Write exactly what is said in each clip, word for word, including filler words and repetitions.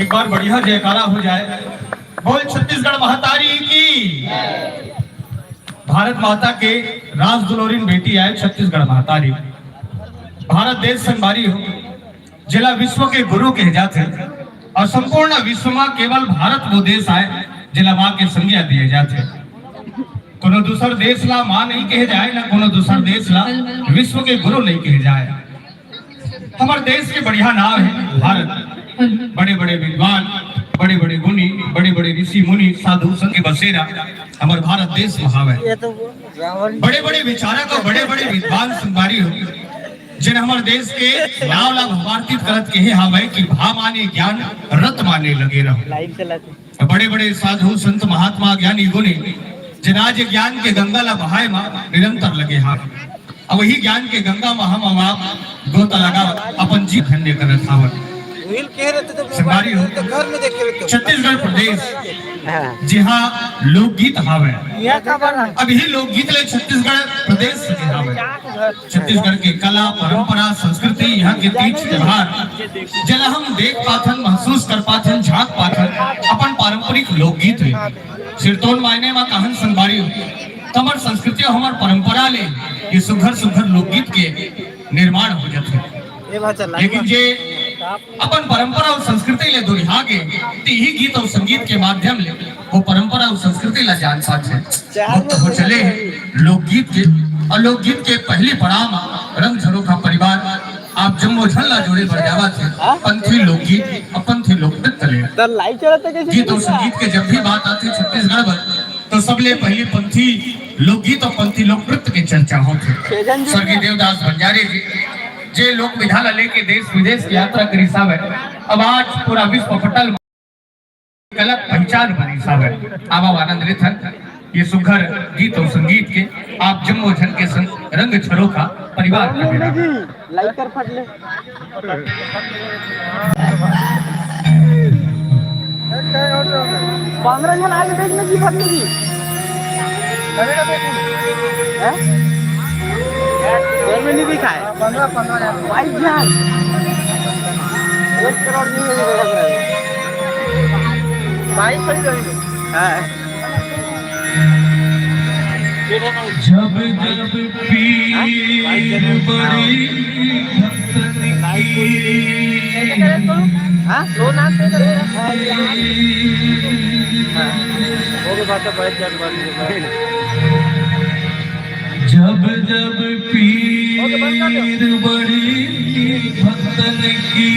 एक बार बढ़िया जयकारा हो जाए। बोल छत्तीसगढ़ महतारी की। भारत माता के राज दुलोरिन बेटी आय छत्तीसगढ़ महतारी। भारत देश संगवारी हो, जेला विश्व के गुरु कहे जाथे, अउ संपूर्ण विश्व म केवल भारत वो देश आय, जेला माँ के संज्ञा दिए जाथे। कोनो दूसर देश ला माँ नहीं कहे जाए, ना कोनो दूसर देश ला विश्व के गुरु नहीं कहे जाए। हमर देश के बढ़िया नाम है भारत। बड़े-बड़े विद्वान, बड़े-बड़े गुणी, बड़े-बड़े ऋषि मुनि, साधु संत के बसेरा हमर भारत देश म हावय। बड़े-बड़े विचारक अउ बड़े-बड़े विद्वान संगवारी हो, जेन हमर देश के नाव ला भावार्थित करत कहे हावय कि भा माने ज्ञान, रत माने लगे रहो। बड़े-बड़े साधु संत महात्मा ज्ञानी गुणी जेन आज ज्ञान के गंगा ला बहाए म निरंतर लगे हावय। अब वही ज्ञान के गंगा म हम अब आप गोता लगावत अपन जी धन्य करत हावत। संगवारी हो, छत्तीसगढ़ प्रदेश जिहाँ लोकगीत हावय, अब इही लोकगीत ले छत्तीसगढ़ प्रदेश सजे हावय। छत्तीसगढ़ के कला, परंपरा, संस्कृति, यहाँ के तीज त्योहार, जेला हम देख पाथन, महसूस कर पाथन, झांक पाथन, अपन पारंपरिक लोकगीत हे। सिरतोन मायने म कहन संगवारी हो, त हमर संस्कृति अउ हमर परंपरा ले ये सुघर सुघर लोकगीत के निर्माण हो जाथे। लेकिन जे अपन परंपरा अउ संस्कृति ले दुरिहा गे, त इही गीत अउ संगीत के माध्यम ले वो परंपरा अउ संस्कृति ला जान पाथे। वो तो हो चले हे लोकगीत के, अउ लोकगीत के पहली पड़ाव म रंग झरोखा परिवार आप जम्मो झन ला जोड़े बर जावत हे पंथी लोकगीत अउ पंथी लोकनृत्य ले। गीत अउ संगीत के जब भी बात आथे छत्तीसगढ़ बर, तो सबले पहली पंथी लोकगीत अउ पंथी लोकनृत्य के चर्चा होथे। स्वर्गीय देवदास बंजारे जी, जे लोक विधा ला लेके देश विदेश के यात्रा करिस हावय, अब आज पूरा विश्व पटल म अलग पहचान बनिस हावय। आवा आनंद लेथन ये सुघर गीत अउ संगीत के, आप जम्मो झन के संग रंग झरोखा परिवार का बेरा। लाइक कर फट ले। पंद्रह जन आगे देख ले जी, फट ले जी। हैं? घर में नहीं दिखाए। पंद्रह, पंद्रह जन। बाईस जन। एक करोड़ नहीं है, ये देख रहे हो। बाईस सही रही। हाँ। जब जब पीर बड़ी भक्तन की। हाँ? जब जब पीर बड़ी भक्तन की।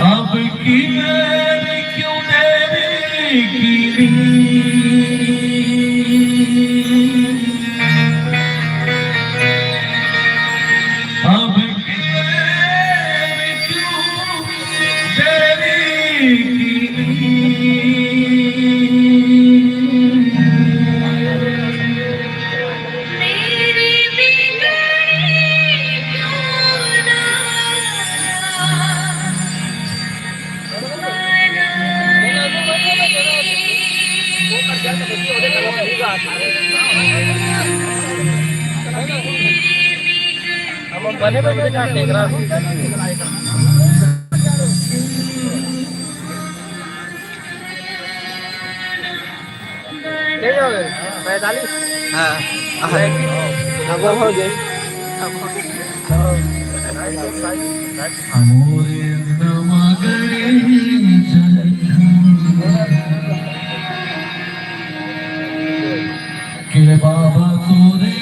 अब की देर क्यों देरी की। अब की देर क्यों देरी की। पैंतालीस। हाँ, हाँ। अब हो गए। के बाबा तोरे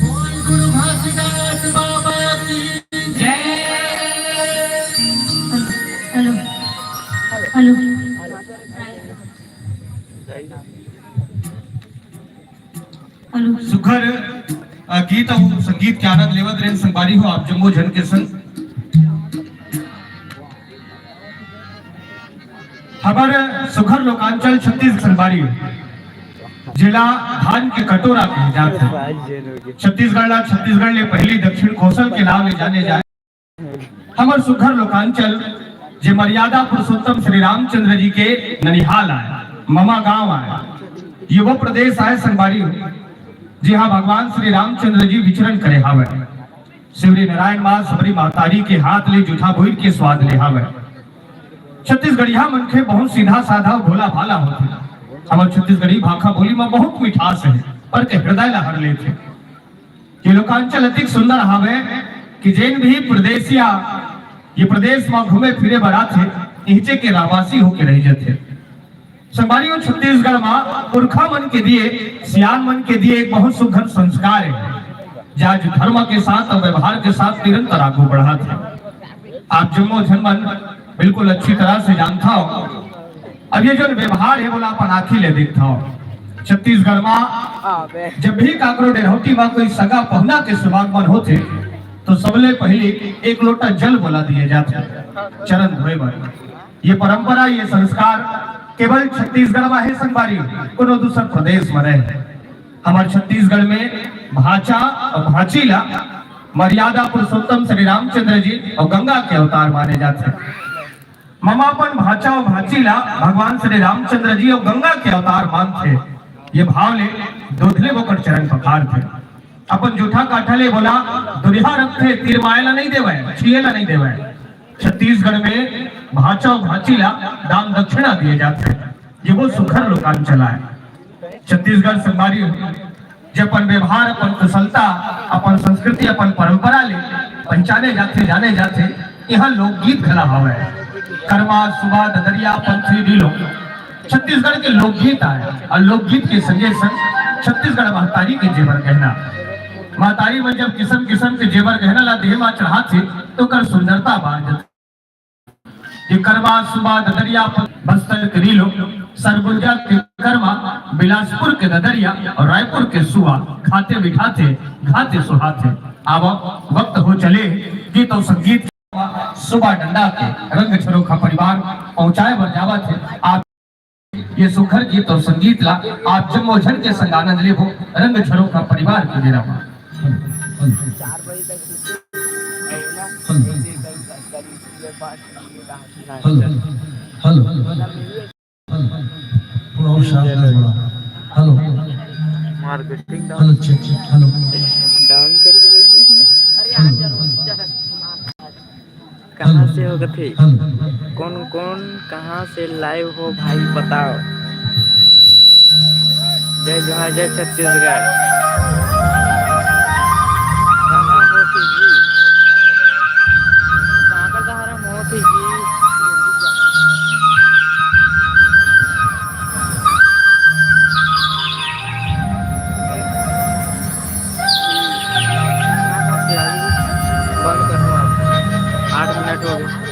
बोल गुरु घासीदास बाबा की जय। Hello, hello, hello. सुघर, अ, गीत अउ संगीत के आनंद लेवत रहेन संगवारी हो, आप जम्मो झन के संग। हमर सुघर लोकांचल छत्तीसगढ़ संगवारी, जेला धान के कटोरा कहे जात हे। छत्तीसगढ़ ला छत्तीसगढ़ ले पहिली दक्षिण कोसल के नाव ले जाने जाए। हमर सुघर लोकांचल, जे मर्यादा पुरुषोत्तम श्री रामचंद्र जी के ननिहाल आय, ममा गांव आय, युवा प्रदेश आय संगवारी, जिहां भगवान श्री रामचंद्र जी विचरण करे हावय। शिवरी नारायण मास हमरी महतारी के हाथ ले जूठा भुइर के स्वाद ले हावय। छत्तीसगढ़िया मनखे बहुत सीधा साधा, भोला भाला होथे। हमर छत्तीसगढ़ी भाखा बोली म बहुत मिठास हे, पर के हृदय ला हर लेथे। ये लोकांचल अतिक सुंदर हावय कि जेन भी परदेसिया ये प्रदेश म घूमे फिरे बर आथे, इहिचे के रावासी होके रह जथे। संगवारी हो, छत्तीसगढ़ म पुरखा मन के दिए, सियान मन के दिए एक बहुत सुघर संस्कार हे, जे आज धर्म के साथ अउ व्यवहार के साथ निरंतर आगू बढ़त हे। आप जम्मो झन मन बिल्कुल अच्छी तरह से जानथव। अब ये जो व्यवहार हे, वोला अपन आँखी ले देखथव। छत्तीसगढ़ म जब भी काकरो डेरहौटी म कोई सगा पहुना के सुभागमन होथे, तो सबले पहले एक लोटा जल बोला दिए जाथे चरण धोए बर। ये परंपरा, ये संस्कार केवल छत्तीसगढ़ में हे संगवारी, कोनो दूसर प्रदेश में नहीं। हमारे छत्तीसगढ़ में भांचा और भांची ला मर्यादा पुरुषोत्तम श्री रामचंद्र जी और गंगा के अवतार माने जाते हैं। ममा अपन भांचा और भांची ला भगवान श्री रामचंद्र जी और गंगा के अवतार मानथे। ये भाव ले दोधले बोकर चरण पखारथे। अपन जूठा काठा ले बोला दुरिहा रखथे, तीर मायला नहीं देवय, छियेला नहीं देवय। छत्तीसगढ़ में भांचा और भांची ला दान दक्षिणा दिए जाते हैं। ये वो सुखर लोकांचल आय। छत्तीसगढ़ संगवारी हो, जे अपन व्यवहार, अपन कुशलता, अपन संस्कृति, अपन परंपरा ले पहचाने जाथे, जाने जाथे। यहाँ लोकगीत घला हवय। करमा, सुबा, ददरिया, पंथी, डीलो, छत्तीसगढ़ के लोकगीत आय। और लोकगीत के संगे संग छत्तीसगढ़ महतारी के जेवर गहना, महतारी मन जब किसम किसम के जेवर गहना ला देह मा चढ़ाथे, तो ओकर सुंदरता बाढ़ जाथे। ये करमा, सुबा, ददरिया, बस्तर के डीलो, सरगुजा के करमा, बिलासपुर के ददरिया और रायपुर के सुआ, खाते मिठाथे, घाते सुहाथे। आवा वक्त हो चले गीत और संगीत। सुबा डंडा के रंग झरोखा परिवार पहुंचाए बर जावत हे। आप ये सुघर गीत और संगीत ला आप जम्मो झन के संग आनंद लेबो। रंग झरोखा परिवार के बेरा मा। Hello, hello, hello, hello. थोड़ा और शांत से बोला। Hello, marketing down. Hello, check, check, hello. Down करके रख दी इसने। हेलो। कहाँ से हो कथे? हेलो। कौन कौन कहाँ से लाइव हो भाई बताओ। जय जोहार, जय छत्तीसगढ़। कहाँ हो फिर जी? कहाँ का सहारा मोती जी? बंद कर दो आप। आठ मिनट हो गए।